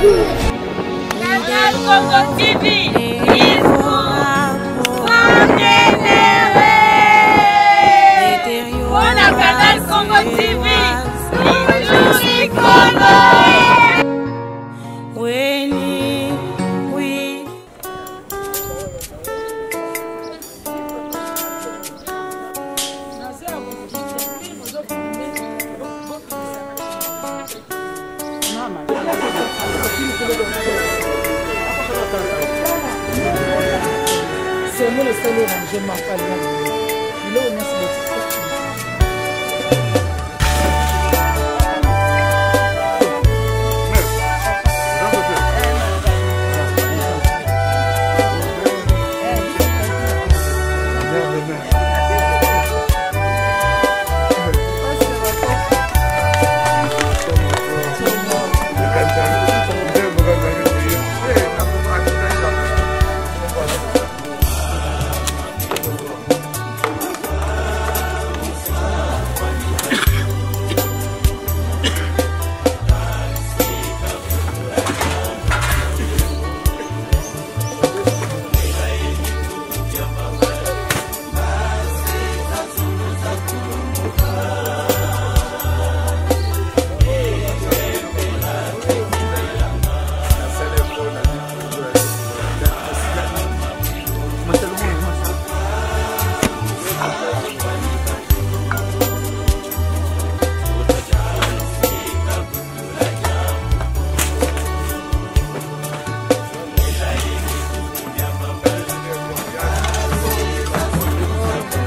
good. Canal Congo TV is good. Mpona Canal Congo TV, toujours likolo. Semule esali rangement pale biloko nyonso.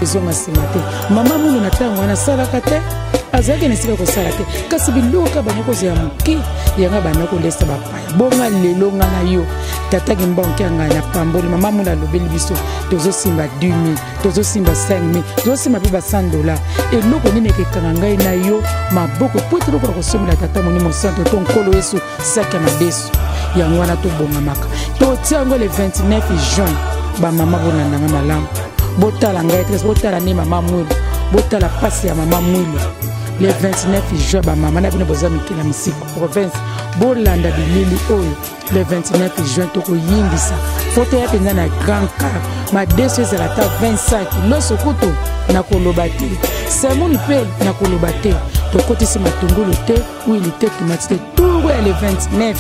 Ezonga nsima te. Mama munu na ntango wana asalaka te, azalaki na esika kosala te, kasi biloko kaka banda kozwa ya moke yango banda kolesa bapaya. Bonga lelo nga na yo tata Kimbangu ya ngai na pamboli mama munu alobeli biso, tozosimba 2000, tozosimba 5000, tozosimba mpe ba 100 $. Eloko nini ekekanga ngai na yo maboko po ete eloko ya kosomela tata Molimo Santo to Nkolo Yesu saki ya madesu? Yango wana tobongamaka, totia yango le 29 juin. Bamama, bolandanga malamu, botala ngai te, botala nde mama Mwilu, botala mpasi ya mama Mwilu. Le 29 juin, bamama na bino boza mikili ya misika province, bolanda bilili oyo. Le 29 juin tokoyimbisa foto ya mpenza na grand car. Madeso ezala ata 20 sac, loso kutu nakoloba te, semuni mpe nakoloba te, tokotisi matungulu te, wili te, tomati te. Turo ya le 29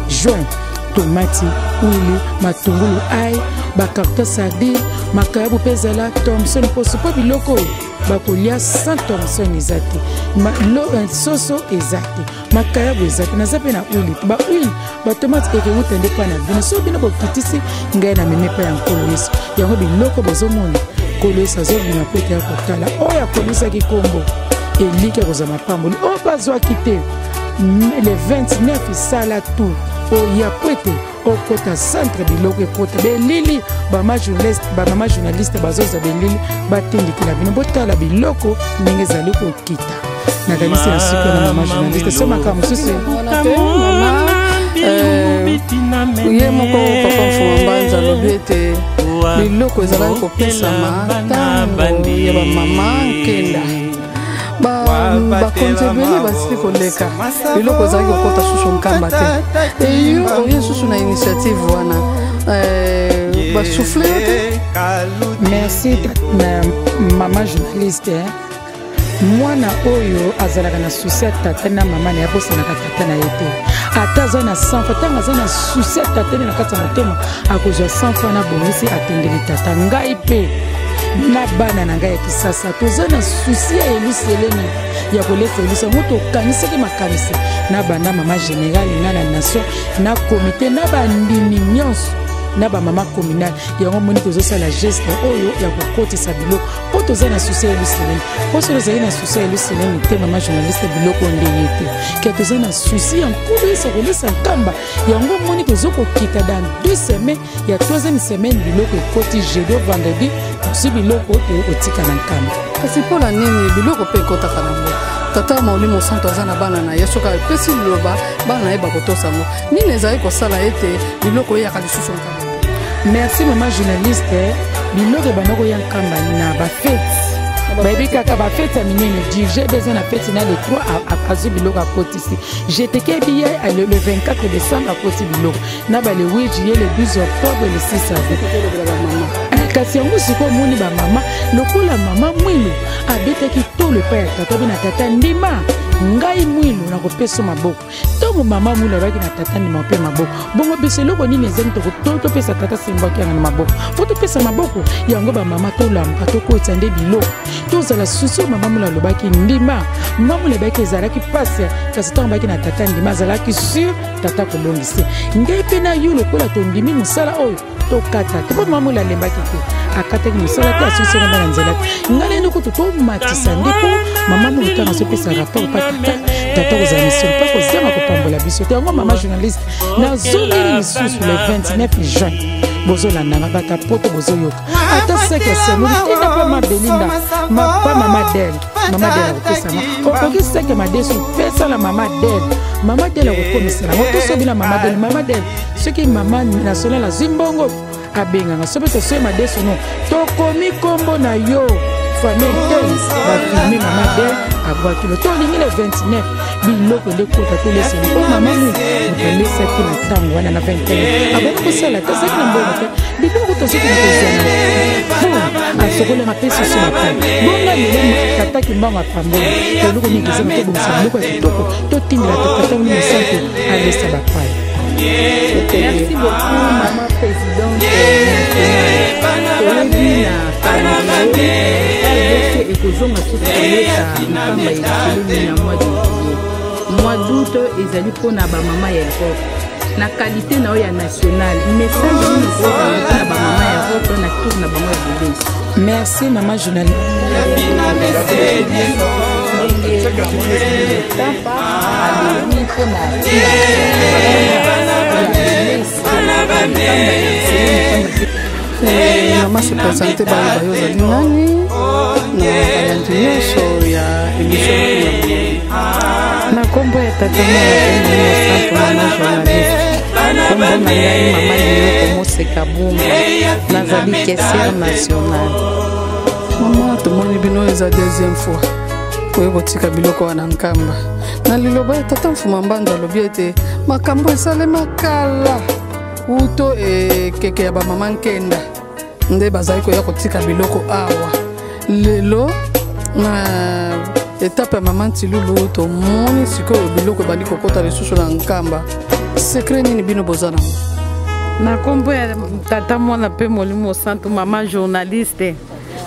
juin: tomati, wili, matungulu, ai bacarton sardine, makayabu mpe ezala, thomson mposo, mpo biloko oyo bakolia sans thomson eza te, soso eza te, makayabu eza te, naza mpe na huile te. Bahuile, batomate ekewuta nde mpa na bino. So bino bokitisi ngai na memi epai ya Nkolo Yesu. Yango biloko bozomona, Nkolo Yesu azobima mpo ete ya kotala oyo akomisaki nkombo eliki ya kozwa mapamboli oyo bazwaki te. Le 29, sala tout oya po ete okota centre, biloko ekota belili. Bamama journaliste bazozwa belili, batindikela bino, botala biloko ndenge ezali kokita. Nakanisi na suki wana, mama journaliste, so makambo mosusu. Ye moko papa Mfuma Mbanza alobi ete biloko ezalaki kopesama ntango ya bamama Nkenda, bakonzi ebele basili koleka, biloko ezalaki kokɔta susu Nkamba te. Eyo oye susu na initiative wana, basouffle yo te? Merci na mama journaliste. Mwana oyo azalaka na souci ya tata na mama na ye, abosanaka tata na ye te. Ata aza na 100 fois, ntango aza na souci ya tata ne na kati ya motema, akozwa 100 fois na bongisi, atendeli tata. Ngai mpe na bana na ngai ya Kisasa toza na souci ya Yelusalemi, ya kolesa Yelusalemi. Yango tokanisaki makanisi na banda mama général na na nation na komite na bandimi nyonso na bamama communale. Yango moni tozosala geste oyo ya kokotisa biloko mpo toza na souci ya Yelusalemi. Mpo soki ozali na souci ya Yelusalemi te, mama journaliste, biloko ndenge te ke toza na souci ya Nkolo Yesu akolesa Nkamba. Yango moni tozokokita dans 2 semaines, ya troisième semaine biloko ekoti, jeudi, vendredi tozwi biloko, tokotika na Nkamba. Kasi mpo na nini biloko mpe ekɔtaka nango? Tata Molimo Santo aza na bana na ye, soki apesi liloba, bana na ye bakotosa yango. Nini ezali kosala ete biloko eyaka lisusu Nkamba? Merci, mama journaliste. Biloko ebanda koya Nkamba na bafete. Bayebi kaka bafeti ya minene, dirige beza na feti na le 3 azwi biloko akotisi. Jeteke ebi ye le 24 décembre akoti biloko na ba le 8 juillet, le 12 octobre, le 6 avril. Kasi yango sikoyo omoni bamama lokola mama Mwilu abetaki tolo epai ya tata mpe na tata ndima ngai Mwilu nakopesa maboko. Ntango mama Mwilu abaki na tata ndima mpe maboko, bongo biso eloko nini ezangi topesa tata sembwaki yanga na maboko? Fo topesa maboko yango. Bamama tolamuka, tokotisa nde biloko, tozala susu. Mama Mwilu alobaki ndima, mama Mwilu abaki ezalaki pasi, kasi ntango abaki na tata ndima, azalaki sur tata kolongisi. Ngai mpe na yo lokola tondimi mosala oyo, tokata te, mpo mama Mwilu alembaki te, akataki mosala te, asusi nga na nzela te. Ngai nayeni kutu tomatisa nde, mpo mama Mwilu ntango azopesa rapport pa tata, tata kozala misolo mpo kozanga kopambola biso te. Yango mama journaliste, nazongeli lisusu le 29 juin. Bozolandanga bata poto, bozoyoka ata saki ya semoli tinda mpa ma Belinda, pa mama Del. Mama Del akopesanga, okoki saki ya madesu, pesa na mama Del. Mama Del akokomisela ngo. Tosobi na mama Del. Mama Del, soki mama national azwi mbongo, abenganga. Soki tosoyi madesu no, tokomi nkombo na yo, famille tel bafilme mama Del abwakilo. Tolingi le 29 biloko nde kota, tolesela mpo mama mu moto alesaki na ntango wana na 21 abandi kosala te, azalaki na mbongo te. Biloko tozoki na kozwa na asokolanga mpe susu bapai bonga. Lelo tataki mbango apamboli eloko nini kozanga? Tobongisa biloko ya kitoko, totindela tata Molimo Santo alesa bapai. Merci beaucoup, maman présidente nationale. Toyebi na RDC ekozonga susu koleka Nkamba ya Eselemi na mois de juillet. Mois d'août ezali mpona bamama ya Europe. Na qualité na oyo ya national, message nini okozala mpona bamama ya Europe na tour na bango ya bolesi? Merci, mama journaliste. Ndenge Tampa alobi mpona Mama se présente, baloba yo ozali nani na balandi nyonso ya émission. Na nkombo ya Tata, Mwana mpe Molimo Santo, mama journaliste, nkombo na ngai mama Liyoko Moseka Bunga, nazali caissière nationale. Mama, tomoni bino eza deuxième fois koye kotika biloko wana Nkamba. Na liloba ya tata Mfuma Mbanza, alobi ete makambo esalema kala uto ekeke ya bamama Nkenda nde bazali koya kotika biloko awa. Lelo na etape ya mama Ntilulu, tomoni sikoyo biloko ebandi kokɔta lisusu na Nkamba. Secret nini bino boza nango? Na nkombo ya Tata, Mwana mpe Molimo Santu, mama journaliste,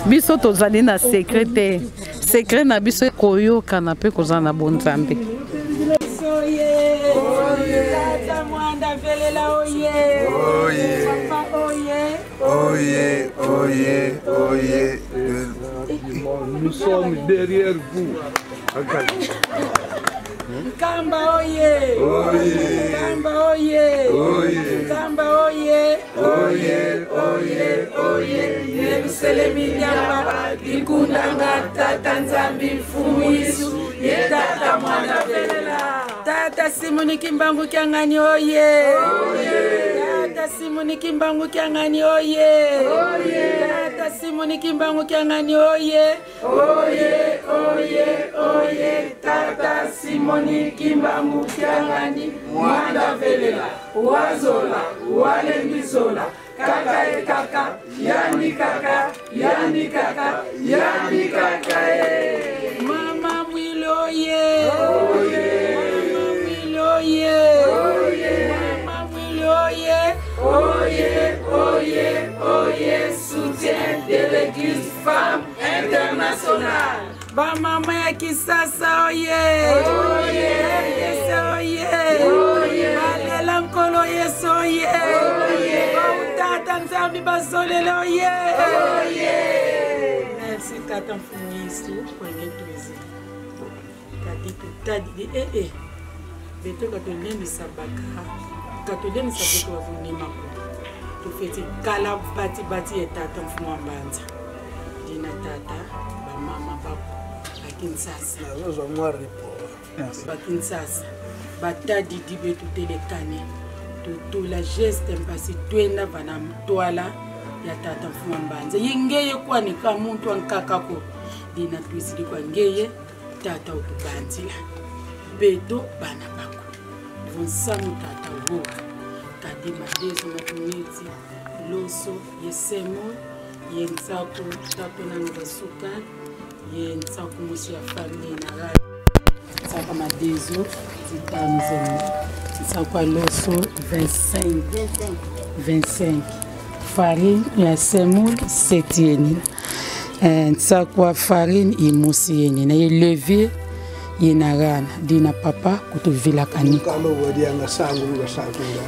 biso tozali na secret te. Secret na biso koyokana mpe kozala na bonzambe. Tata Mwanda Velela oye! Oye! Papa oye! Oye, oye, oye. Nous sommes derrière vous. Nkamba oye! Oye! Nkamba oye! Oye! Nkamba oye! Oye, oye, oye. Yerusalemi nyama likundanga tata Nzambi Mfumu Yesu ye tata Mwana Velela. Tata Simoni Kimbangu Kiangani oye! Tata Simoni Kimbangu Kiangani oye! Tata Simoni Kimbangu Kiangani oye! Oye, oye, oye! Tata Simoni Kimbangu Kiangani Mwana Velela wazola walembizola kaka e kaka yani kaka yani kaka yani kaka e. Mama Mwilo ye, mama Mwilo ye, mama Mwilo ye! Oye, oye, oye! Soutien de l'Église femme internationale. Bamama ya Kisasa oye! Yesu oye! Balela Nkolo Yesu oye! Bautata Nzambi bazolela oye! Merci tata Mfumu Yesu kwangetwezi kati tutadidi ee beto katolembisa baka katolembisa beto bavunimako tofeti kala bati bati ya tata Mfumu wa Mbanza dina tata bamama bako Bakinsasa. Nazozwa mwa report. Bakinsasa batadidi betu telekane totula geste mpasi twenda vana twala ya tata Mfuma Mbanza ye ngeye kwanika muntu ankakako. Dina tuisili kwa ngeye tata utubandila beto bana bako vonsamu tata woka kadi madeso matumiti loso yesemo ye nsaku tato nano basuka ye nsaku mosi ya famille na ngai nsaka madezo zitano zemi nsaku ya loso 25 25 farine ya semoule 7 yenina eh, nsaku ya farine imosi yenina ye levure ye na rana dina papa kutuvilaka niko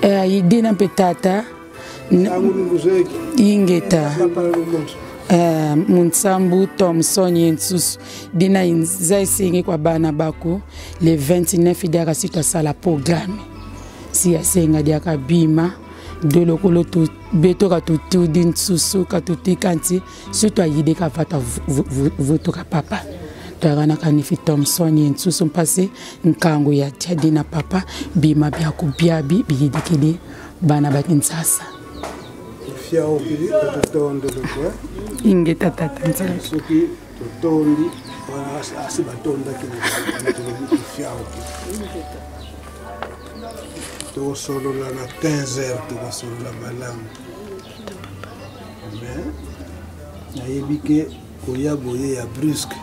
eh, dina mpe tata ingeta eh, munsambu thomson ye nsusu dina nza esengi kwa bana bako le 29 diaka si twasala programme si asenga diaka bima de lokolo betoka totudi nsusu katotika nti si twayide kava twavutuka papa twakanaka nifi thomson ye nsusu mpasi nkango ya tia dina papa bima bya kubiabi biyidikidi bana ba Kinshasa. Fiaokili totondoloko ingeta tata nzambe soki totondi wana asi batondaki na fiaokili tokosolola na 15 heures tokosolola malamu mais nayebi ke koya boye ya brusque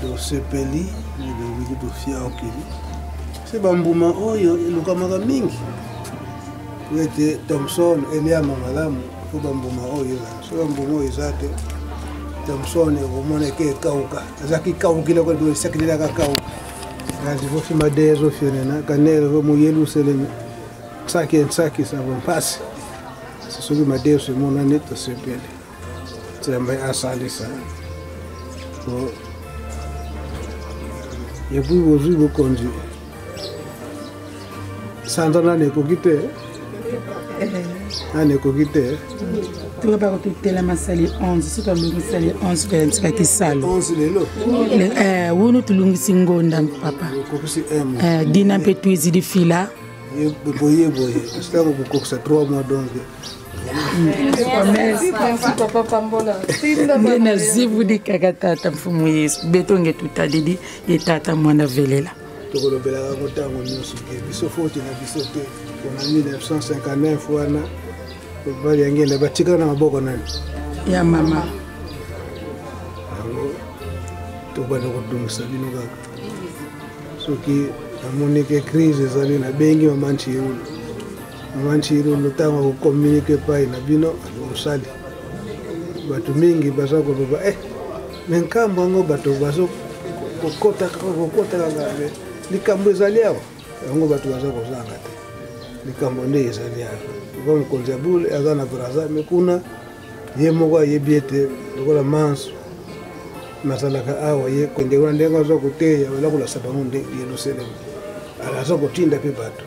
tosepeli lobiki tofiaokili se bambuma oyo elukamaka mingi po ete thomson eliama malamu mpo bambuma oyo ezala so bambuma oyo eza te thomson ekomona eke ekauka azaki kaukila ko esakelelaka kauka kasi fofima dezo fionena kanele fo muyeluselemi nsaki nsaki savo mpasi soki madeso emonani tosepeli nzambe asalisa po epuis bozwi bokonzi sanza nani ekoki te nani ekoki te toyeba kototelama sali 11 soki tolongisi sali 11 toyantikaki salo 11 lelo eh, wunu tolongisi ngonda papa eh, dina mpe tuizidi fila boye boye ntango kokokisa 3 mois donc nde nazivudi kaka tata mfumu yesu beto nge tutalili ye tata mwana velela tokolobelaka yango ntango nyonso ke biso foti na biso te mpona 1959 wana mobali ya ngenda batikala na maboko nani ya mama yango tobanda kodungisa bino kaka soki namoni ke crise ezali nabengi mama nchirulu mama nchirulu ntango akokomunike epai na bino osali bato mingi baza koloba eh, me nkambo yango bato bazo kokota kaka likambo ezali awa yango bato baza kozanga te likambo nde ezali awa lokola mokonzi ya bule aza na braza me kuna ye moko ayebi ete lokola manso nazalaka awa ye kende wana ndenge aza koteya bala kolasa bango nde yerusalemu aza kotinda mpe bato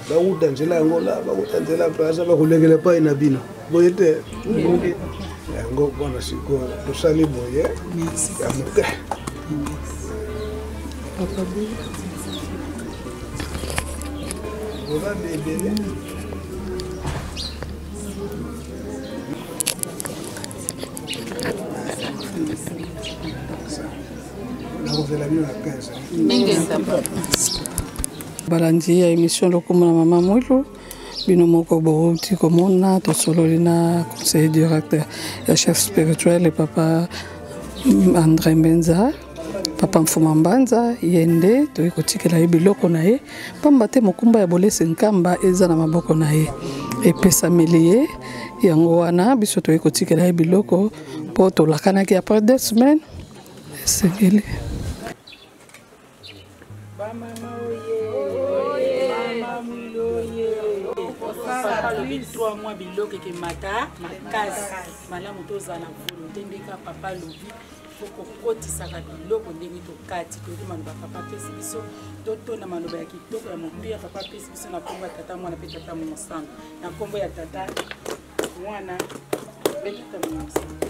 bauta nzela yango la bauta nzela braza bakolekela epai na bino boye te yango mpona sikoyo tosali boye ya moke. Boza ebele. Nakozela bino na 15. Balandi ya émission lokumu na mama Mwilu, bino moko bouti komona tosololi na conseiller directeur ya chef spirituel et papa André Mbenza, papa Mfuma Mbanza, ye nde toyei kotikela ye biloko na ye, pamba te mokumba ya bolesi Nkamba eza na maboko na ye, epesameli ye. Yango wana biso toyei kotikela ye biloko mpo tolakanaki après 2 semaines esengeli. Bamama oye, mama Mwilu oye, papa alobi 3 mois biloko ekemata makasi malamu tozala na volonté ndenge papa alobi fo kokotisaka biloko ndenge tokati toyoki maloba papa apesi biso totonda maloba ya kitoko ya motuya papa apesi biso na nkombo ya tata mwana mpe tata mosantu na nkombo ya tata mwana mpe tata mosantu.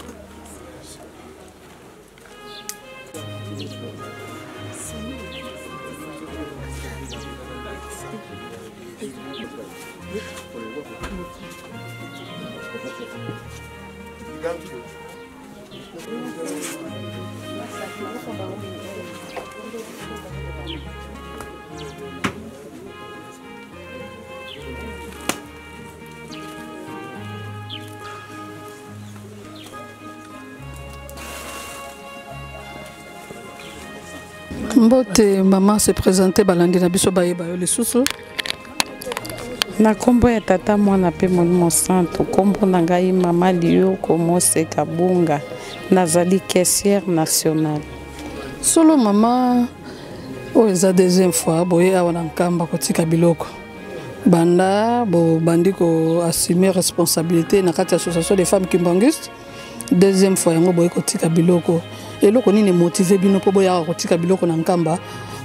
Mbote mama se présenter balandi na biso bayeba yo lisusu. Na nkombo ya Tata, Mwana mpe Molimo Santu, nkombo na ngai Mama Liyoko Mose Kabunga, nazali caissière nationale. Solo mama, oyo eza deuxième fois boye awa na Nkamba kotika biloko. Banda bobandi ko assumer responsabilité na kati ya association des femmes kimbanguistes, deuxième fois yango boye kotika biloko. Eloko nini motive bino mpo boyaka kotika biloko na Nkamba?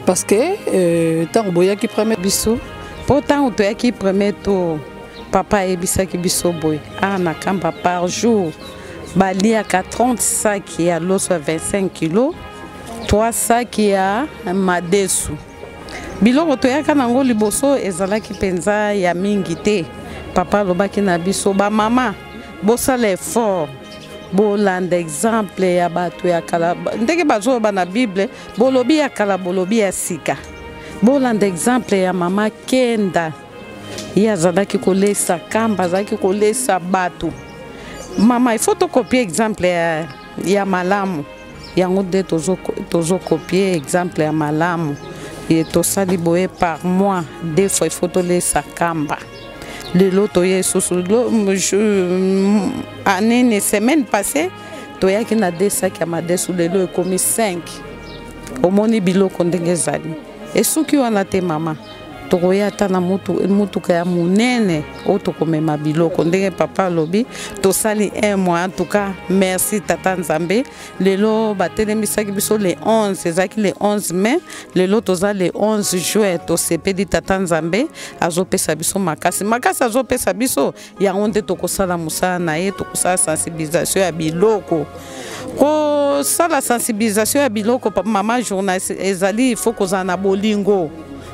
Parce que ntango boyaki premier biso, mpo ntango toyaki premier tour, papa ayebisaki biso boye: awa na Nkamba, par jour baliaka 30 sac ya loso ya 25 kilo, 3 sac ya madesu. Biloko toyaka nango liboso ezalaki mpenza ya mingi te. Papa alobaki na biso: bamama, bosala effort, bolanda exemple ya bato ya kala, ndenge bazoloba na Bible, bolobi ya kala, bolobi ya sika. Bolanda exemple ya mama Kenda, ye azalaki kolesa Kamba, azalaki kolesa bato. Mama, il faut tokopie exemple ya malamu. Yango nde tozokopie exemple ya malamu. Ye tosali boye, par mois deux fois il faut tolesa Kamba. Lelo toye lisusu, anini, semaine passée toyaki na deux sacs ya madesu, lelo ekomi 5. Omoni biloko ndenge ezali, esuki wana te mama. Tokoya ata na mutuka ya monene oyo tokomema biloko ndenge papa alobi. Tosali un mois. En tout cas, merci Tata Nzambe. Lelo batelemisaki biso le 11, ezalaki le 11 mai, lelo toza le 11 juin. Tosepeli, Tata Nzambe azopesa biso makasi, makasi azopesa biso. Yango nde tokosala mosala na ye, tokosala sensibilisation ya biloko. Kosala sensibilisation ya biloko, mama journaliste, ezali il faut kozala na bolingo,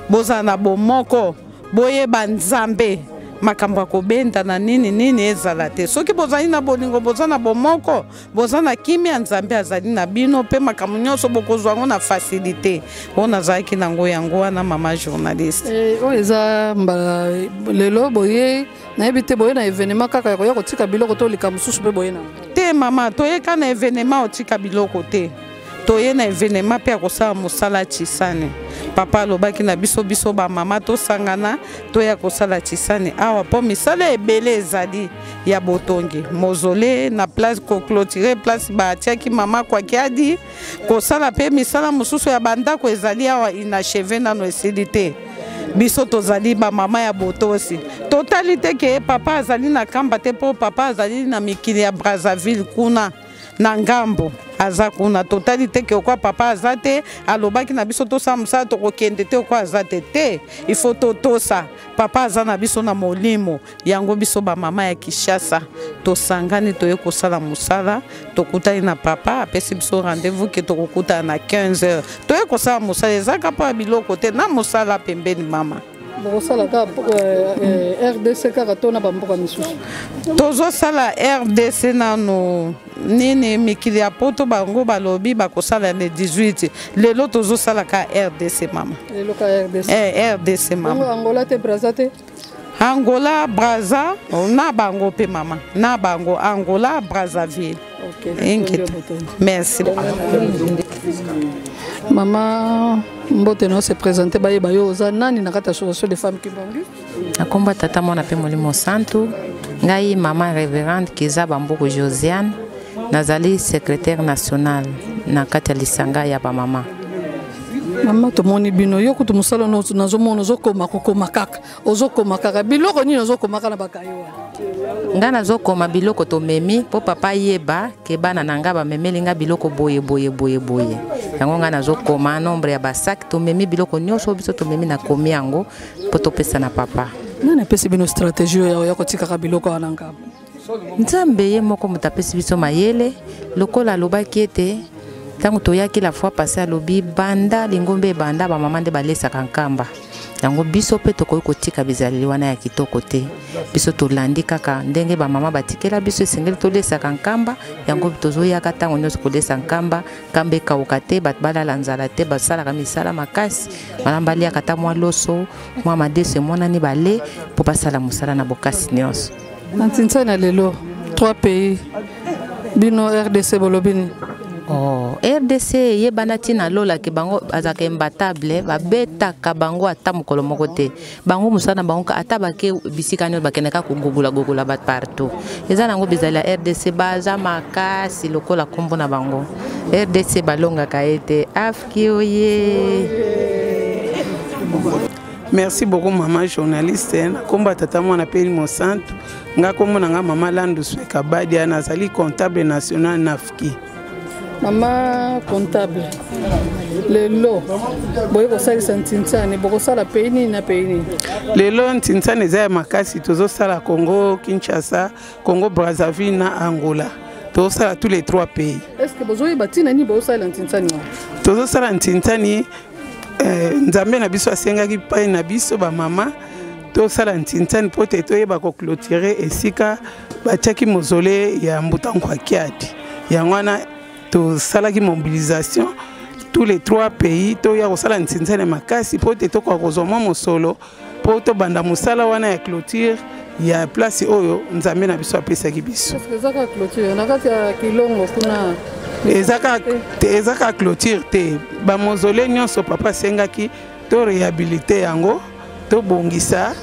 bozala na bomoko, boyeba Nzambe. Makambo ya kobenda na nini nini ezala te. Soki bozali na bolingo, boza na bomoko, boza na kimia, Nzambe azali na bino, mpe makambo nyonso bokozwa yango na facilité. Oyo nazalaki nango yango wana, mama journaliste. Oyo eza mbala lelo boye, nayebi te, boye na événement kaka ya koya kotika biloko to likambo mosusu mpe boye nango? Te mama, toyeka na événement otika biloko te. Toye na événement mpe ya kosala mosala tisane. Papa alobaki na biso, biso bamama tosangana, toya kosala tisane awa, mpo misala ebele ezali ya botongi mausolée na place, koclôturer place batiaki mama Kwakiadi, kosala mpe misala mosusu ya bandako ezali awa inachevé, nano esili te. Biso tozali bamama ya botosi. Totali te ke papa azali na Kamba te, mpo papa azali na mikili ya Brazzaville kuna na ngambo, aza kuna. Totali te ke okwa papa aza te, alobaki na biso tosala mosala, tokokende te okwa aza te. Te, il faut totosa. Papa aza na biso na molimo. Yango biso bamama ya Kinshasa tosangani, toye kosala mosala. Tokutani na papa, apesi biso rendez-vous ke tokokutana na 15 heures. Toye kosala mosala, ezaka mpo ya biloko te, na mosala pembeni, mama. Bokosala kaka RDC kaka to na bamboka misusu? Tozosala RDC nano. Nini, mikili ya Poto, bango balobi bakosala le 18. Lelo tozosala ka RDC, mama. Lelo ka RDC? Eh, RDC, mama. Angola te, Braza te? Angola, Braza na bango mpe mama, na bango Angola, Brazzaville. Ingeta, merci. Mama, mbote na se présente, bayeba yo oza nani na kati ya association des femmes kimbangu. Na nkombo ya Tata, Mwana mpe Molimo Santu, ngai mama révérende Keza Bambuku Josiane, nazali secrétaire national na kati ya lisanga ya bamama. Mama, tomoni bino, yo kutu mosala nazomona ozokoma, kokoma kaka, ozokoma kaka biloko nini ozokomaka na bakaye wana? Ngai nazokoma biloko tomemi mpo papa ayeba ke bana na ngai bamemeli ngai biloko boye boye boye boye. Yango ngai nazokoma nombre ya basac tomemi, biloko nyonso biso tomemi, nakomi yango mpo topesa na papa. Nani apesi bino stratégie oyo ya kotikaka biloko wana ngambo? Nzambe ye moko moto apesi biso mayele. Lokola alobaki ete ntango toyaki la fois passée, alobi banda lingombe ebanda, bamama nde balesaka Nkamba. Yango biso mpe tokoki kotika bizaleli wana ya kitoko te. Biso tolandi kaka ndenge bamama batikela biso, esengeli tolesaka nkamba. Yango tozoyaka ntango nyonso kolesa nkamba. Nkamba ekauka te, bato balala nzala te, basalaka misala makasi malamu, baliaka ata mwa loso mwa madeso emonani bale mpo basala mosala na bokasi nyonso. Na ntinsa na lelo 3 pays bino RDC bolobi nini? Oh, RDC eyebana ntina lola ke bango bazalaka imbatable, babetaka bango ata mokolo moko te. Bango mosala na bango ata bake bisika nyonso bakendaka kogogolagogola bato partout. Eza nango bizali ya RDC, baza makasi lokola nkombo na bango. RDC balongaka ye te. Afki oye! Merci beaucoup maman journaliste. Na kombo ya tata mwana pe elimo santu, nga kombo na nga mama Landu Sweka Badia, nazali comptable national na AFKI. Mama comptable, lelo boye kosalisa ntinsani, bokosala pays nini na pays nini? Lelo ntinsani eza ya makasi, tozosala Congo Kinshasa, Congo Brazzaville na Angola. Tozosala tous les 3 pays. Est-ce que bozoyeba ntina nini bozosala ntinsani wana? Tozosala ntinsani, Nzambe na biso asengaki pai na biso bamama tosala ntinsani mpo te toyeba koclotire esika batiaki mausolée ya Mbuta Nkwakiadi. Yango wana tosalaki mobilisation tous les 3 pays toya kosala ntinsani makasi mpo te tokoka kozwa mwa mosolo mpo tobanda mosala wana ya clôture ya place oyo Nzambe na biso apesaki biso. Eza kaka clôture na kati ya Kilongo kuna? Eza kaka clôture te, bamausolée nyonso papa asengaki to réhabilité yango, tobongisa.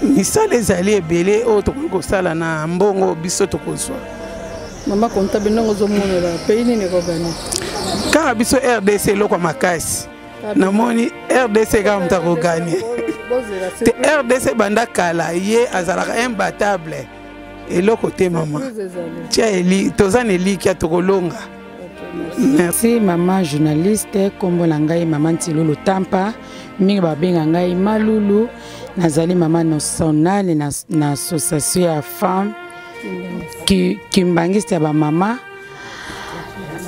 Misala ezali ebele oyo tokoki kosala na mbongo biso tokozwa. Mama comptable, ndenge ozomonela pays nini ekoganye? Kaka biso RDC, eloko ya makasi namoni RDC kaka moto akoganye te. RDC banda kala ye azalaka imbattable, eloko te. Mama tia eli, toza na elikya tokolonga. Merci mama journaliste. Nkombo na ngai mama Ntilulu Tampa, mingi babenga ngai Malulu. Nazali mama nationale na, na association ya femme kimbangiste ya bamama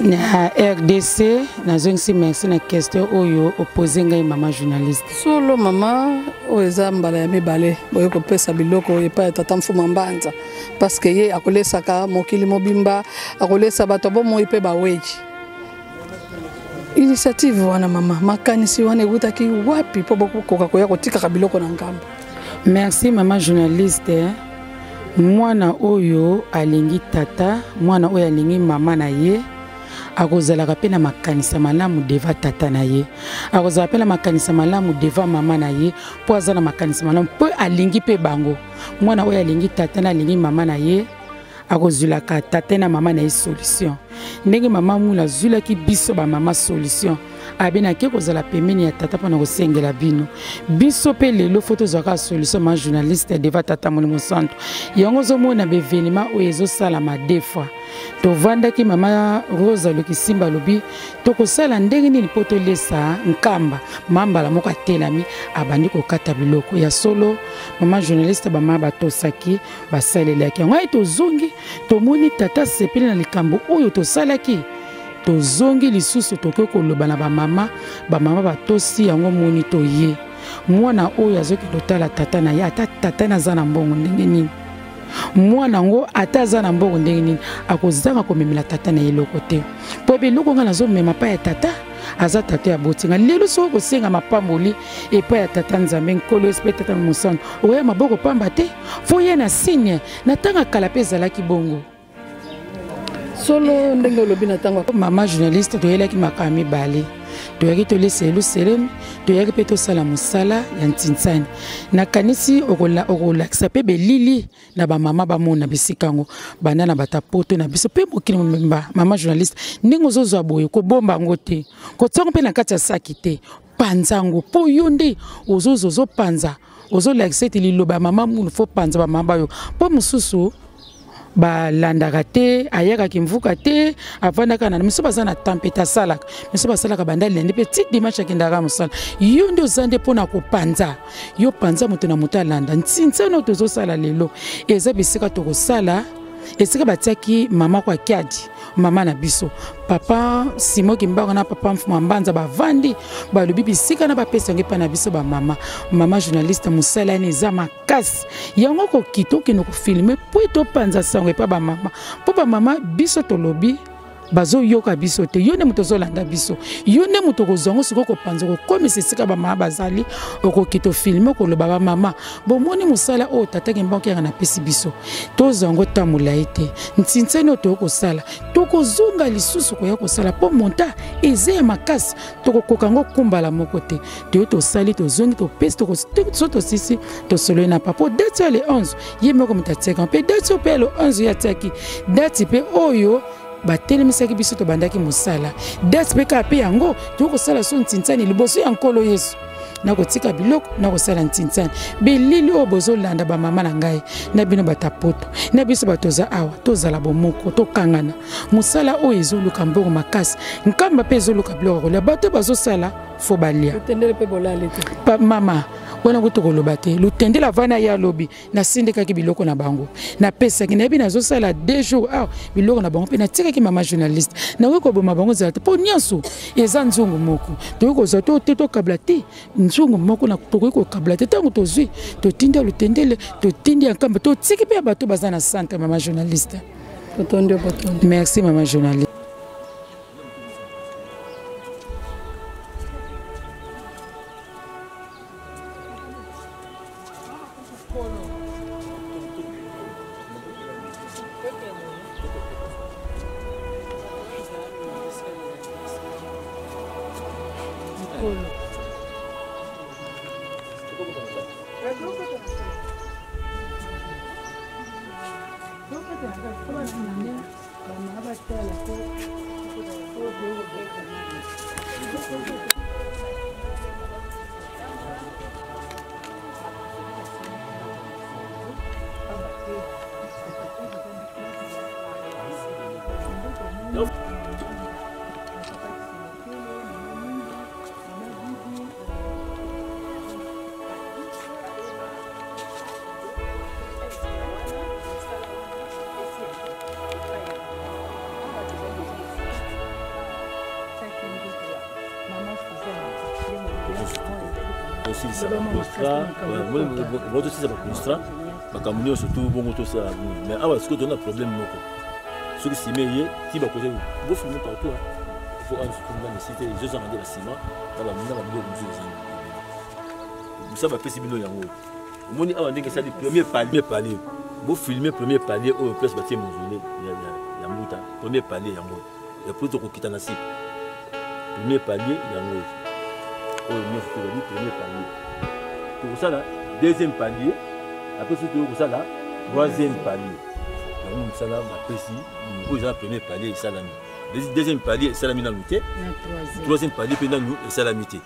na RDC. Nazongisi merci na question oyo opose ngai, mama journaliste. Solo mama, oyo eza mbala ya mibale boye kopesa biloko epai ya tata Mfuma Mbanza, parce que ye akolesaka mokili mobimba, akolesa bato ya bomoi mpe baweji. Initiative wana mama, makanisi wana ewutaki wapi mpo bokoka koya kotikaka biloko na ngambo? Merci mama journaliste. Mwana oyo alingi tata, mwana oyo alingi mama na ye, akozalaka mpe na makanisa malamu deva tata na ye, akozala mpe na makanisa malamu deva mama na ye, mpo aza na makanisa malamu, mpo alingi mpe bango. Mwana oyo alingi tata na alingi mama na ye, akozwilaka tata na mama na ye solution, ndenge mama Mula azwilaki biso bamama solution. Abenaki kozala pembeni ya tata mpona kosengela bino. Biso mpe lelo fo tozwaka solution, ma journaliste, deva tata Molimo Santo. Yango ozomona baevenema oyo ezosalama deux fois. Tovandaki, mama Rose Alukisimba alobi tokosala ndenge nini mpo tolesa nkamba. Mambala moko atelami, abandi kokata biloko ya solo. Mama journaliste, bamama batosaki, basalelaki yango. Aye tozongi, tomoni tata asepeli na likambo oyo tosalaki. Tozongi lisusu, tokoki koloba na bamama, bamama batosi yango. Moni toye, mwana oyo azokende kotala tata na ye, ata tata na aza na mbongo ndenge nini, mwana yango ata aza na mbongo ndenge nini, akozanga komemela tata na ye eloko te, mpo ebe eloko ngai nazomema pa ya tata aza tata ya botinga. Lelo soki kosenga mapamboli epai ya tata Nzambe Nkolo Yesu mpe tata Mosantu, okoya maboko pamba te, fo ye na signe. Na ntango ya kala mpe ezalaki bongo. Solo ndenge olobi, na ntango Mama journaliste, toyelaki makambo mibale: toyaki tolesa Yelusalemi, toyaki mpe tosala mosala ya ntinsani. Nakanisi okolakisa mpe belili na bamama bamona bisika yango, banda na bato ya poto na biso mpe mokili mobimba. Mama journaliste, ndenge ozozwa boye, kobomba yango te, kotia yango mpe na kati ya saki te, panza yango, mpo yo nde ozozwa, ozopanza, ozolakisa ete liloba ya mama Munu fo panza, bamama bayo, mpo mosusu balandaka te, ayakaki mvuka te, avandaka na miso, baza na temps mpe te asalaka miso, basalaka banda lundi mpe ti dimanche, akendaka mosala. Yo nde oza nde mpona kopanza, yo panza, moto na moto alanda. Ntinzano tozosala lelo eza bisika tokosala. Esika batiaki mama kwa kiadi, mama na biso, papa Simo Kimbangu na papa Mfuma Mbanza bavandi, balobi bisika na bapesa yango epai na biso bamama. Mama journaliste, mosala yani eza makasi, yango kokita okende kofilme po ete opanza sango epai bamama, mpo bamama biso tolobi bazoyoka biso te. Yo nde moto ozolanda biso, yo nde moto okozwa yango sikoyo kopanza, okokomisa esika bamama bazali, okoki tofilme, okoloba bamama bomoni mosala oyo tata Kimbangu Kiangani apesi biso, tozwa yango ta molai te. Ntinsani oyo toyei kosala, tokozonga lisusu koya kosala mpo monta eza ya makasi, tokokoka yango kumbala moko te. Toye tosali, tozongi, topesi, so tosisi, tosololi na papa dati ya le 11, ye moko moto atiaka mpe dati oyo, mpe ya le 11 ye atiaki dati mpe oyo batelemisaki biso, tobandaki mosala dati mpe kaka mpe yango tokoki kosala so ntinsani liboso ya Nkolo Yesu, nakotika biloko, nakosala ntinsani. Bilili oyo bozolanda, bamama na ngai na bino bato ya poto na biso bato toza awa, tozala bomoko, tokangana. Mosala oyo ezoluka mbongo makasi, Nkamba mpe ezoluka biloko ya kolia, bato bazosala fo balia. Lutendele mpe bolali te. Pa, mama wana kutu koloba te. Lutendele avana ye alobi nasindikaki biloko na bango, napesaki, nayebi nazosala 2 jours awa, biloko na bango mpe natikaki. Mama journaliste, nakoki koboma bango nzela te, mpo nyonso eza nzungu moko, tokoki kozwa to te, tokabla te nzungu moko, tokoki kokabla te. Ntango tozwi, totindi ya Lutendele, totindi ya Nkamba, totiki mpe ya bato baza na centre. Mama journaliste, Totondi, botondi. Merci, mama journaliste. Tosilisa baclaustra, tosilisa baclaustra, makambo nyonso tu bongo tosala. Mais awa sikoyo tona problème moko, soki nsima eye ti bakoza bofilme partout, faut nani esi te, ezozanga nde basima na babiloko mosusu ezangi. Mosala bapesi bino yango, omoni awa ndenge esali premier palier. Palier bofilme, premier palier oyo, place batie mausolée ya mbuta, premier palier yango ya po tokokita na se. Premier palier yango oyo nyonso tozali premier palier, tokosala deuxième palier, après soki toyei kosala troisième palier. Yango mosala bapesi oyo eza premier palier esalami, deuxième palier esalami nanu te, troisième palier mpe nanu esalami te.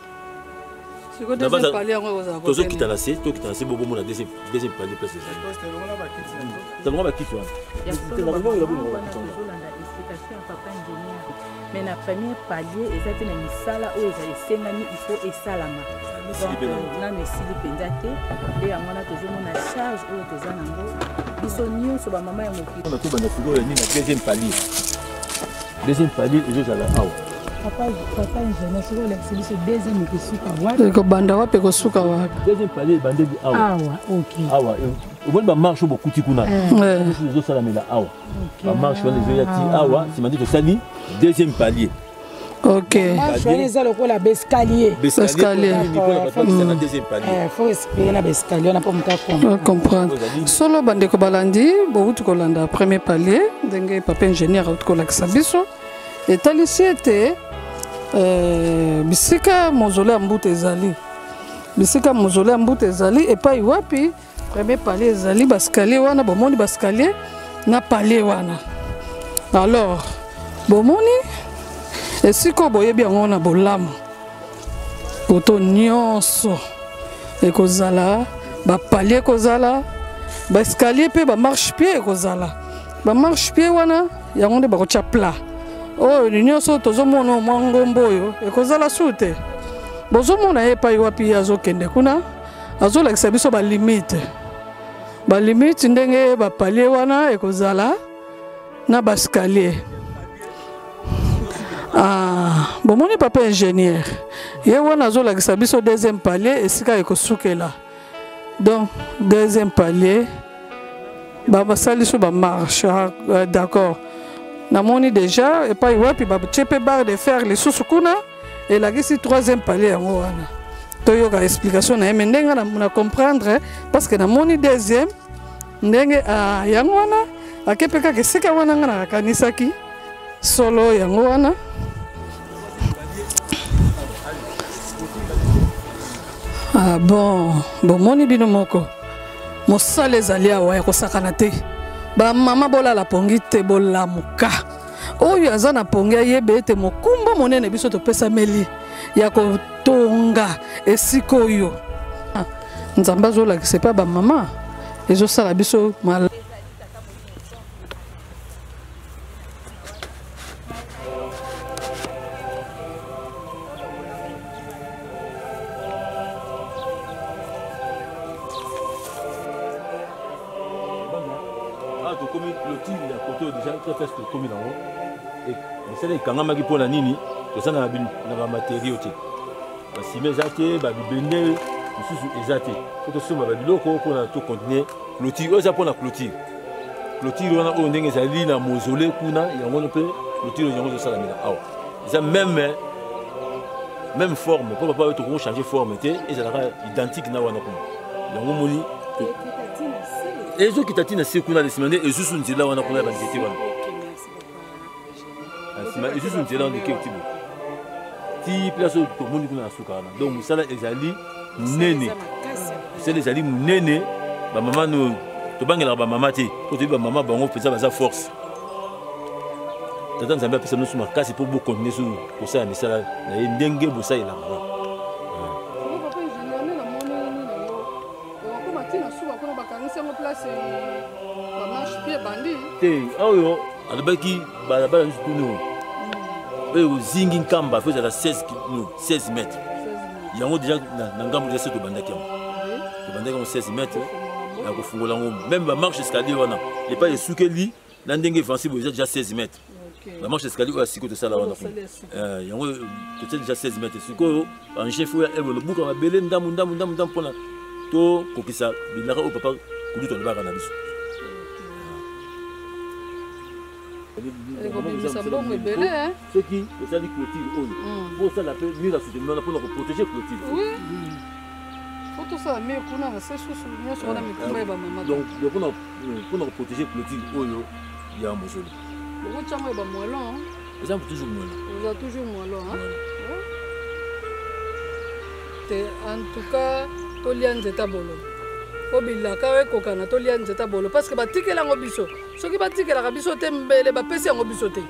Tozokita na se, tokita na se, bobomona deuxième palier place ezali, talonga bakiti wana. Mais na premier palier eza te na misala oyo ezali esengami, il faut esalama. Donc nano esili mpenza te, nde yango wana tozomona charge oyo toza nango biso nyonso bamama ya mokili. Tobanda sikoyo nini na deuxième palier. Deuxième palier ezozala awa. Papa ingénieur, soki olakisi biso deuxième ekosuka wapi? Ekobanda wapi, ekosuka wapi? Deuxième palier ebandeli awa. Awa, ok. Awa omoni bamarche oyo bokuti kuna ezosalamela awa, bamarche wana ezoya ti awa, nsima nde tosali deuxième palier. Ok. Marche wana eza lokola baescalier. Escalier. Faut expliquer na baescalier wana mpo moto acomprendre solo. Bandeko balandi, bowuti kolanda premier palier ndenge papa ingénieur auti kolakisa biso, etalisi ete bisika mausolée ya mbuta ezali, bisika mausolée ya mbuta ezali epai wapi premier palier ezali, baescalier wana bomoni, baescalier na palier wana. Alors bomoni esika oyo boyebi yango na bolamu, koto nyonso ekozala bapalier, ekozala baescalier mpe bamarche pied, ekozala bamarche pied wana, yango nde bakotya plat oyo nyonso tozomona. Mwa ngombo oyo ekozala su te, bozomona ye epai wapi ye azokende kuna, azolakisa biso balimite, balimite ndenge bapalier wana ekozala. na baescalier. Ah, bomoni papa ingénieur ye wana azolakisa biso deuxième palier esika ekosukela. Donc deuxième palier basali so bamarche. Ah, d'accord, namoni déjà epai wapi batie mpe barre de fer lisusu kuna elakisi troisième palier. Yango wana toyoka explication na ye, me ndenge na comprendre, parce que namoni deuxième ndenge, ah, yango wana ake mpe kaka esika wana nga nakanisaki solo yango wana. Ah bon, bomoni bino moko, mosala ezali awa ya kosakana te. Bamama, bolala pongi te, bolamuka. Oyo aza na pongi ayebe ete mokumba monene biso topesameli ya kotonga esika oyo Nzambe azolakisa epa bamama ezosala biso mal. Tokomi clôture ya kote oyo déjà très tokomi nango. Misala ekangamaki mpo na nini? Toza na bamaterio te, basima eza te, babibende mosusu eza te, po tosomba babiloko mpona tocontinue clôture oyo. Eza mpona clôture, clôture wana oyo ndenge ezali na mausolée kuna, yango mpe clôture yango ezosalamela awa. Eza même forme, mpo papa oyo tokoki changer forme te, ezalaka identique na wana kuna. Yango moni ezokita ntina se kuna na nsima nde ezusu nzela wana kuna ya banzete wana na nsima, ezusu nzela wana eke ti bo ti place oyo tomoni kuna na suka wana. Donc mosala ezali monene, mosala ezali monene. Bamama no, tobangelaka bamama te, po toyebi bamama bango mpenza baza force. Tata Nzambe apesa biso makasi mpo bokontinue so kosala misala na ye ndenge bosalelaka wana. Te, oyo alobaki balabala nyonso tuni oyo ozingi Nkamba fo ezala 16 mètre. Yango déjà na ngambo déjà se tobandaki yango, tobandaki yango 16 mètre ya kofungola yango. Même bamarche escalier wana epai esukeli na ndenge evansi boye, eza déjà 16 mètre. Bamarche escalier oyo ya sikoyo tosala wana kuna, yango totia déjà 16 mètre. Sikoyo engin fo ya lobuka mabele ndambu ndambu ndambu ndambu mpona tokokisa bilaka oyo papa kulutu alobaka na biso. Ekobimisa mbongo ebele. Soki osali clôture oyo, po osala mpe mur ya soutenir wana mpona koprotéger clôture. Oui, fo tosala mur kuna na se susu nyonso wana, mikumba ya bamama. Donc mpona koprotéger clôture oyo ya mosolo. Okotyango ya bamoellon. Eza toujours moellon. Oza toujours moellon te. En tout cas tolia nzeta bolo po bilaka oyo ekokana. Tolia nzeta bolo parce que batikela yango biso. Soki batikelaka biso te, mbele bapesi yango biso te.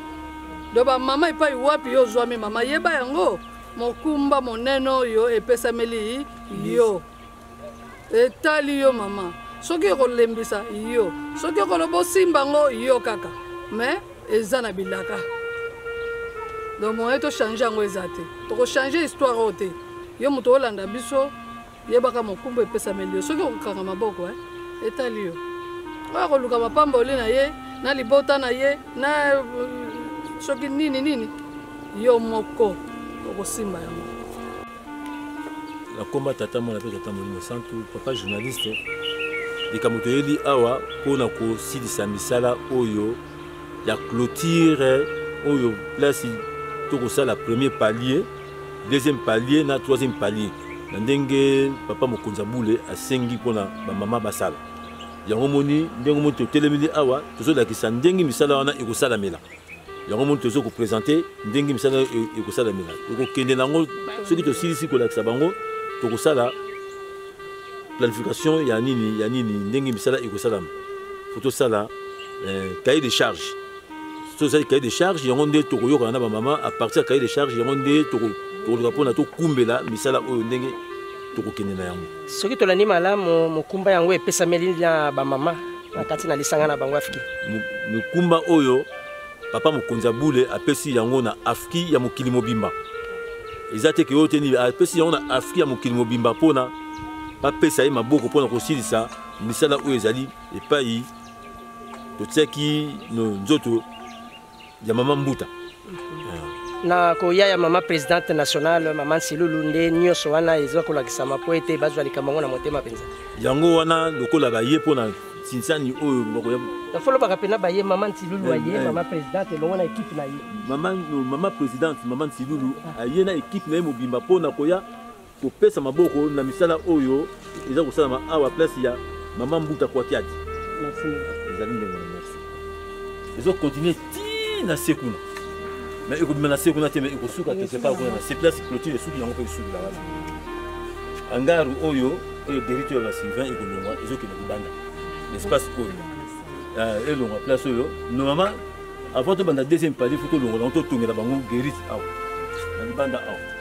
Do bamama, epai wapi yo ozwami mama, yeba yango, mokumba monene oyo epesameli yo etali yo mama. Soki ekolembisa yo, soki okoloba osimba yango yo kaka, mais eza na bilaka. Donc moyen tochange yango eza te, tokochange histoire oyo te. Yo moto olanda biso, yebaka mokumba epesameli yo. Soki okokanga maboko, etali yo. Oyo akoluka mapamboli na ye na libota na ye na soki nini nini, yo moko okosimba yango. Nakoma Tata, Mwana mpe Tata Molimo Santu. Papa journaliste, likambo toyeli awa mpona kosilisa misala oyo ya clôture oyo, place tokosala premier palier, deuxième palier na troisième palier, na ndenge papa mokonzi ya bule asengi mpona bamama basala yango. Moni ndenge moni totelemeli awa, tozolakisa ndenge misala wana ekosalamela. Yango moni tozo kopresente ndenge misala ekosalamela, ekokende nango. Soki tosilisi kolakisa bango, tokosala planification ya nini ya nini, ndenge misala ekosalama. Fo tosala cahier de charge. Tosali cahier de charge, yango nde tokoyokana na bamama. À partir ya cahier de charge, yango nde tokoluka mpona tokumbela misala oyo ndenge tokokende na yango. Soki tolandi malamu, mokumba yango epesameli na bamama na kati na lisanga na bango AFKI. Mokumba oyo papa mokonzi ya bule apesi yango na AFKI ya mokili mobimba, eza te ke oyo te nini, apesi yango na AFKI ya mokili mobimba mpona bapesa ye maboko mpona kosilisa misala oyo ezali epai. Totiaki nzoto ya mama Mbuta. Na koya ya mama présidente nationale, mama Nsilulu, nde nyonso wana eza kolakisama mpo ete bazwa likambo yango na motema mpenza. Yango wana lokola baye mpo na sinsani oyo bakoya. Folobaka mpena baye mama Nsilulu aye, mama présidente elongo na ekipe na ye. Mama, mama présidente, mama Nsilulu aye na ekipe na ye mobimba mpo na koya kopesa maboko na misala oyo eza kosalama awa, place ya mama Mbuta Kwakiati. Ezali ndenge na merci, ezokontinue ti na se kuna, mais ekobima na se kuna te, mais ekosuka quelque part kuna na se, place clôture esuki, yango mpe esukila wana. Hangar oyo, oyo derite oyo ya basylvain ekolongwa, ezokende libanda, l'espace oyo elongwa place oyo. Normalement, avant tobanda deuxième palier, faut tolongola yango, totongela bango guérite awa na libanda awa.